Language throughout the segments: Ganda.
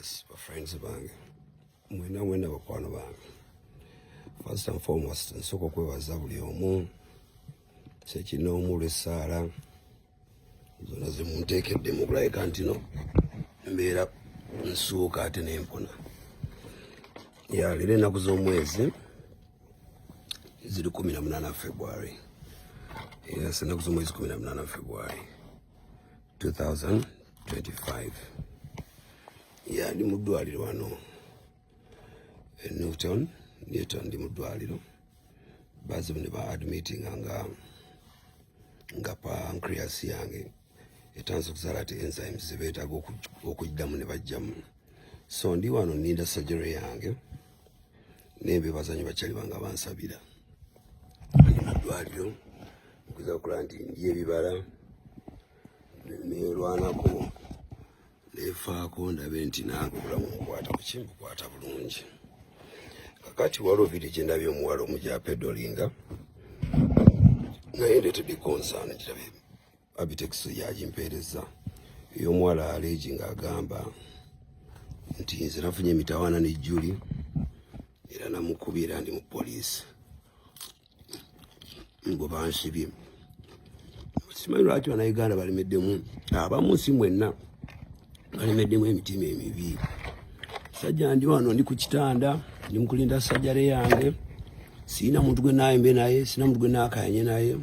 Yes, ba friends bange mwena mwena, bakwano bange, first and foremost nsooka okwebaza buli omu sekinoomu olw'essaala zonna zemunteekeddemu okulabika nti no mbeera nsuuka ate nempona. Ya leero ennaku z'omwezi ziri 18 February. Yes, ennaku z'omwezi 18 February 2025. Ya, ndi mu ddwaliro wano e Newton, Newton. Ndi mu ddwaliro, bazibu ne ba admittinga nga pancreas yange etandise okuzaala ate enzymes zebeetaaga okugiddamu ne bajjamu. So ndi wano nninda surgery yange, naye mbebaza nnyo bakyali bange abansabira. Ndi mu ddwaliro nkuza okulaba nti ndya ebibala, neerwanako, neefaako, ndabe nti nange obulamu mukwata kuki, mbukwata bulungi. Kakati waliwo video gye ndabye omuwala omu gyapedolinga, naye ndetedde concern. Girabe, Abitex yagimpeereza, ey'omuwala aleegi ng'agamba nti nze nafunye emitawaana ne Juli era namukubye era ndi mu poliisi ngo bansibye. Simanyi lwaki Bannayuganda balemeddemu, abamu si mwenna, balemeddemu emitima emibi. Sajja ndi wano, ndi ku kitanda, ndi mukulinda surgery yange. Siina muntu gwe naayembe naye, siina muntu gwe naakayanye naye,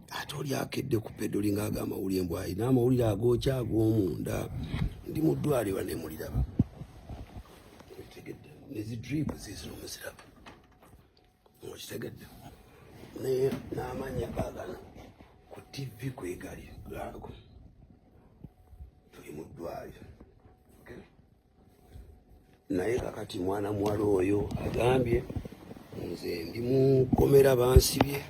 ate oli akedde ku pedoli ng'aga amawulire mbw alina amawulire agookya ag'omunda. Ndi mu ddwaliro nemuliraba, okitegedde? Nezi drip ziizino muziraba, okitegedde? Naye n'amannya gaagano ku TV kwegali gaago. Tuli mu ddwaliro, okay? Naye kakati mwana muwala oyo agambye nze ndi mukomera, bansibye.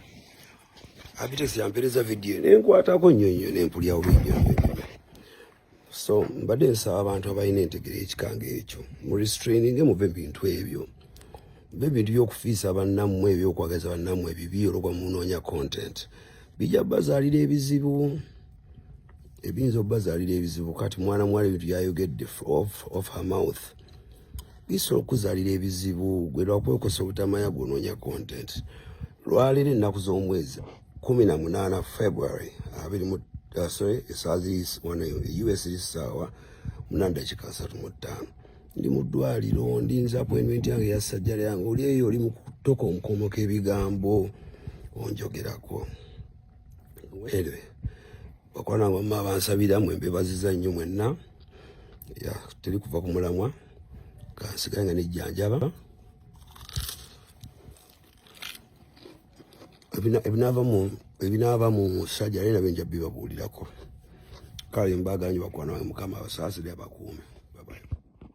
Abitex yampereza vidiyo nenkwatako nnyo nnyo, nempulyawo nnyo nnyo nnyo. So mbadde nsaba abantu abalina entegere ekikanga ekyo mu restraining, muve mu bintu ebyo, muve ebintu by'okufiisa bannammwe, ebyokwagaza bannammwe ebibi olwokuba munoonya content. Bijja bazaalira ebizibu, ebiyinza okubazaalira ebizibu. Kati mwana muwala ebintu byayogedde off her mouth bisobola okuzaalira ebizibu. Gwe lwakwekosa obutamanya, gwonoonya content. Lwaleero ennaku z'omwezi 18 February abiri mu, sorry, esaawa ziri wano e US eri ssaawa 8 dakiika 35. Ndi mu ddwaliro, ndinza appointment yange ya surgery yange. Oli eyo oli mu kutoka omukomoka ebigambo onjogerako. Anyway, bakwana bamma abansabira mwe mbebaziza nnyo mwenna. Ya, teri kuva ku mulamwa, kansigale nga nejjanjaba. Ebinaava mu surgery nabyo nja bibabuulirako. Kale mbaagala nnyo, bakwana bange. Mukama abasaasire, abakuume.